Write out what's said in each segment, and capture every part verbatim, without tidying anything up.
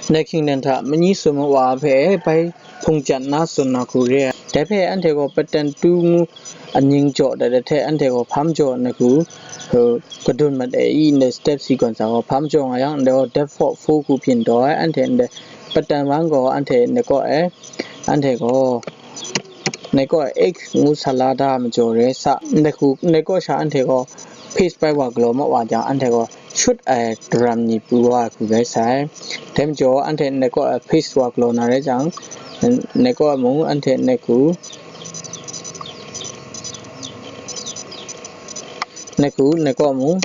Nde Kingdom hta manyi tsun mawa hpe bai hpung jan na tsun na hku re ai. Dai hpe anhte gaw pattern two ngu amying jaw dat ai hte anhte gaw hpa majaw na hku, uh, kadun mat ai i, ndai step sequence gaw hpa majaw nga yang, ndai gaw default four hku byin taw ai, anhte ndai pattern one gaw anhte ndai kaw ai, anhte gaw ndai kaw ai X ngu sa la da majaw rai sa, ndai hku, ndai kaw sha anhte gaw paste bai wa galaw ma wa jang, anhte gaw shut ai daram ni pru wa ai hku rai sai. Dai majaw, anhte ndai kaw ai paste wa galaw na rai jang, ndai kaw ai mung anhte ndai hku, ndai hku, ndai kaw mung,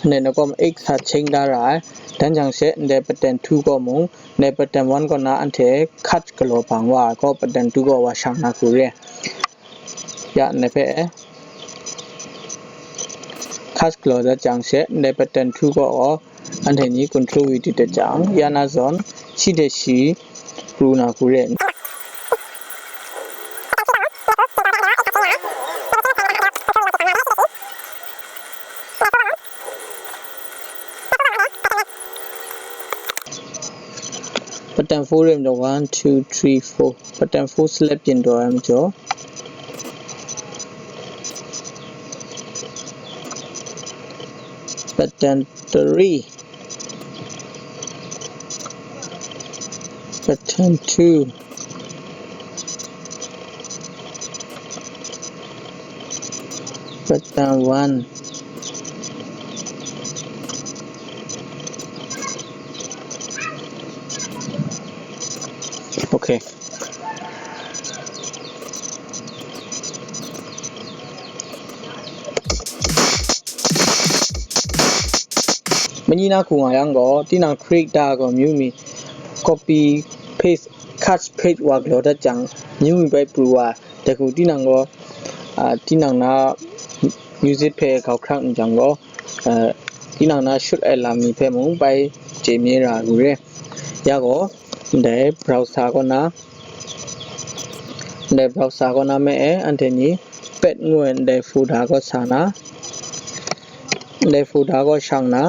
ndai, ndai kaw mung X sa cheng da ra ai. Dan jang she, ndai pattern two kaw mung, ndai pattern one kaw na anhte cut galaw bang wa ai gaw, pattern two kaw wa shang na hku re. Ya, ndai hpe cut galaw dat jang she, ndai pattern two kaw gaw, anhte ni control V dip dat jang, ya na zawn, shi de shi pru na hku re. Pattern four re majaw, one, two, three, four. Pattern four select byin taw ai majaw, pattern three, pattern two, pattern one. Okay. Manyi na hku nga yang gaw, tinang create da ai gaw myu mi copy paste, cut paste wa galaw dat jang, myu mi bai pru wa, dai hku tinang gaw, ah, tinang na music hpe grau hkrak n jang gaw, ah, tinang na shut ai lam mi hpe mung bai chye mi ra ai hku re. Ya gaw, ndai browser kaw na, ndai browser kaw na me e, anhte ni pet ngu ai ndai folder kaw sa na, ndai folder kaw shang na,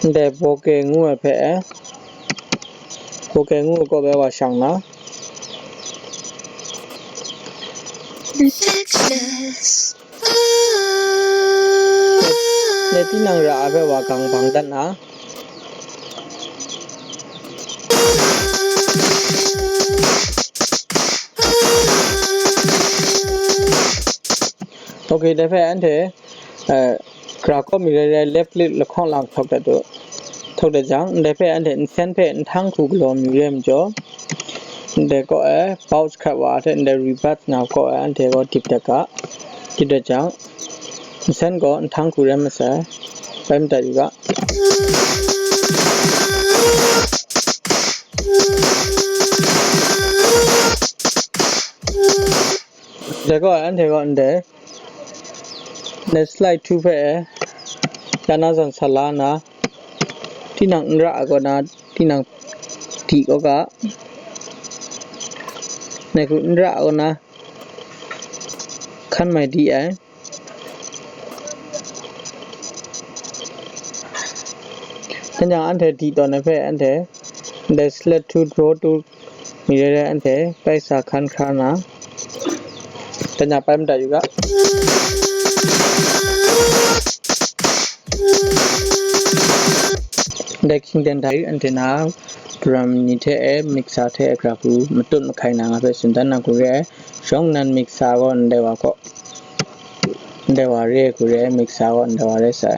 ndai vocal ngu ai hpe e, vocal ngu ai kaw bai wa shang na. Dai tinang ra ai hpe wa gang bang dat na. Okay, dai hpe anhte, eh, gra kaw mi rai rai left click lahkawng lang htok dat u. Htok dat jang, ndai hpe anhte nsen hpe nhtang hku galaw mi rai majaw, ndai kaw e bounce hkrat wa hte ndai reverse nga kaw e anhte gaw dip dat ga. Dip dat jang, nsen gaw nhtang hku rai masai, bai madat yu ga. Dai gaw, anhte gaw ndai, ndai slide two hpe e, ya na zawn sa la na, tinang n ra ai kaw na, tinang di kaw ga, ndai hku n ra ai kaw na, hkan mai di ai. Dai jang anhte di tawn ai hpe anhte ndai select two, draw two mi rai rai anhte bai sa hkan hkra na, dai jang bai madat yu ga. Ndai Kingdom hta anhte na drum ni hte e mixer hte e gra hku matut mahkai na nga hpe tsun dan na hku re ai. Shawng nnan mixer gaw ndai wa kaw, ndai wa re ai hku re ai, mixer gaw ndai wa rai sai.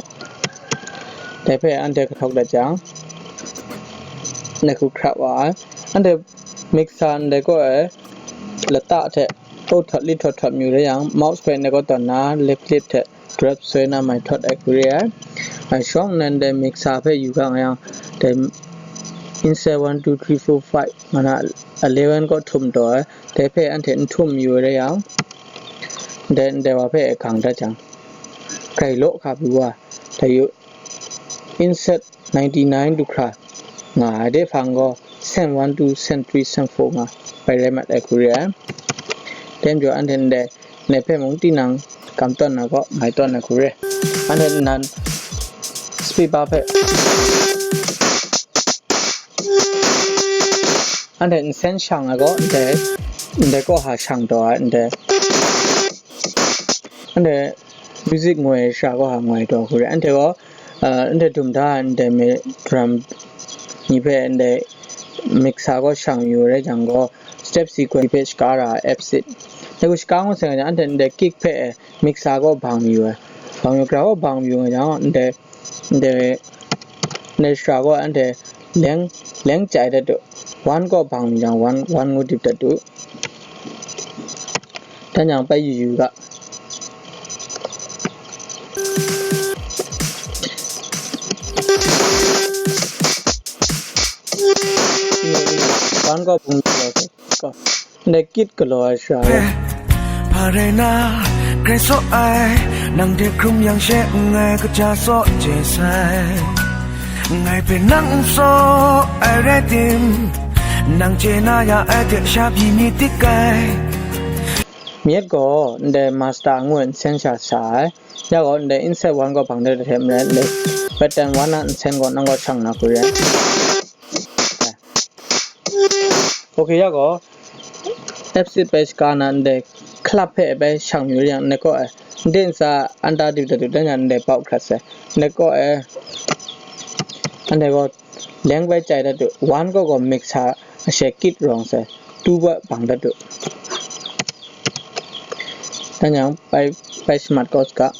Dai hpe anhte kahtaw dat jang, ndai hku hkrap wa ai. Anhte mixer ndai kaw e lata hte o htawt li htawt htawt mayu rai yang, mouse hpe ndai kaw tawn na, left click hte drag soi na mai htawt ai hku re ai. Ai shawng nnan dai mixer hpe yu ga nga yang, dai insert one, two, three, four, five, nga na eleven kaw htum taw ai, dai hpe anhte n htum mayu ai rai yang, dai ndai wa hpe e gang dat jang, grai law hka pru wa, dai yu insert ninety-nine du hkra nga ai de hpang gaw, send one, two, send three, send four nga bai rai mat ai hku re ai. Dai majaw anhte ndai, ndai hpe mung tinang kam tawn na gaw, mai tawn ai hku re. Anhte nan space bar hpe Anhte nsen shang ai gaw, ndai, ndai kaw ha shang taw ai, ndai, anhte music ngoi shara kaw ha ngoi taw hku re. Anhte gaw, uh, anhte dum da ai, ndai me drum ni hpe ndai mixer kaw shang yu rai jang gaw, step sequence hpe shaka ra ai F six. Dai hku shaka ngut sai nga jang, anhte ndai kick hpe mixer kaw bang yu ai. Bang yu, gra kaw bang yu nga jang, ndai, ndai, ndai shara kaw anhte leng, leng chyai dat du. One kaw bang mi jang, one, one ngu dip dat du. Dan jang bai yu yu ga. One kaw bung yu ga. Ndai kit galaw ai shara. Hpa rai na, grai saw ai, nang de hkrum yang she, ngai kaja saw je sai. Ngai hpe nang n saw ai rai tim, nang chye na ya ai hte sha pyi myit dik ai. Myit gaw ndai master ngu ai nsen sha sa ai. Ya gaw ndai inset one gaw bang de hte maren ndai pattern one a nsen gaw nang gaw shang na hku re ai. Ok, ya gaw F six bai shaka na ndai club hpe bai shang yu yang, ndai kaw e, ndai ntsa anta dip dat du, dan yang ndai bau hkrat sai. Ndai kaw e, ndai gaw leng bai chyai dat du, one kaw gaw mixer ashe kit rawng sai, two bai bang dat du. Dan yang bai, bai shmat kaw saga.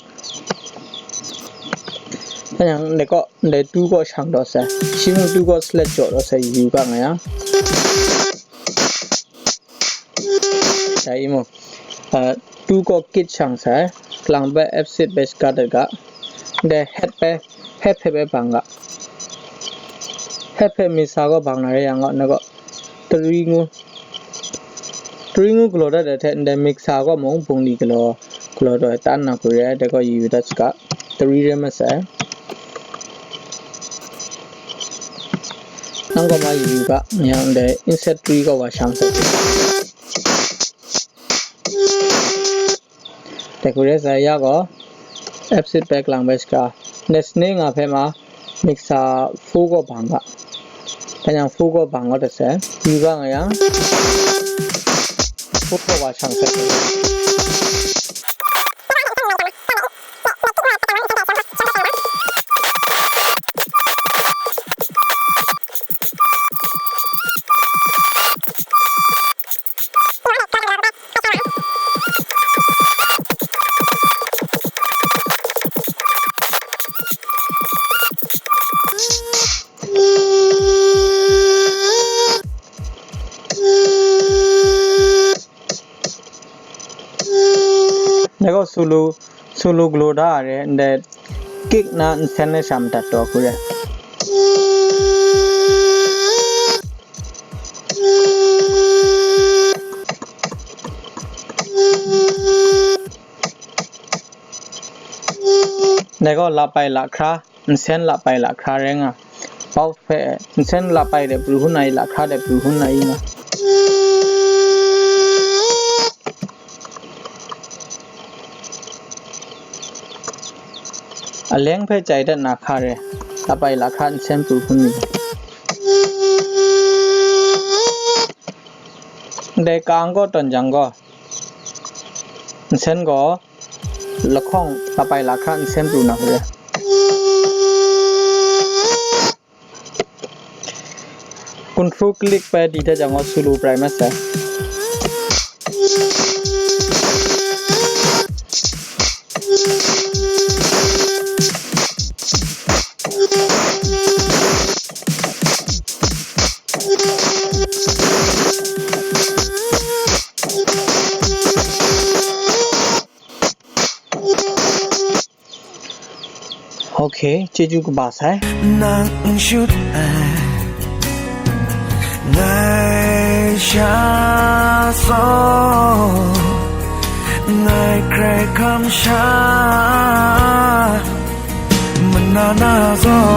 Dan yang ndai kaw, ndai two kaw shang daw sai. Shi mung two kaw select jaw daw sai, yu ga nga yang. Dai i mu. Uh, two kaw kit shang sai. Kalang bai F six bai shaka dat ga. Ndai head bai, head hpe bai bang ga. Head hpe mixer kaw bang na re yang gaw, na gaw three ngu, three ngu galaw dat ai hte ndai mixer kaw mung bungli galaw, galaw taw ai tan na hku re ai, dai gaw yu yu dat saga, three re masai. Nang gaw ma yu yu ga, yang ndai inset three kaw wa shang sai. Dai hku re sai ya gaw, F six bai kalang bai shaka. Next ni nga hpe ma, mixer four kaw bang ga. Dan yang four kaw bang gaw dat sai. Yu ga nga yang, four kaw wa shang sai. Dai gaw solo, solo galaw da ai re, ndai kick na nsen na sha madat taw hku re. Dai gaw lapai lahkra, nsen lapai lahkra rai nga. Pau hpe, nsen lapai de pru hun ai, lahkra de pru hun ai nga. Aleng hpe chyai dat na hka re, lapai lahkra nsen pru hkun mi. Ndai ka n kaw tawn jang gaw, nsen gaw lahkawng lapai lahkra nsen pru na hku re. Control click bai di hte jang gaw solo prai masai. Ok, chyeju kaba sai. Nang n shut ai, ngai sha saw, ngai hkrai hkam sha, mana na zaw,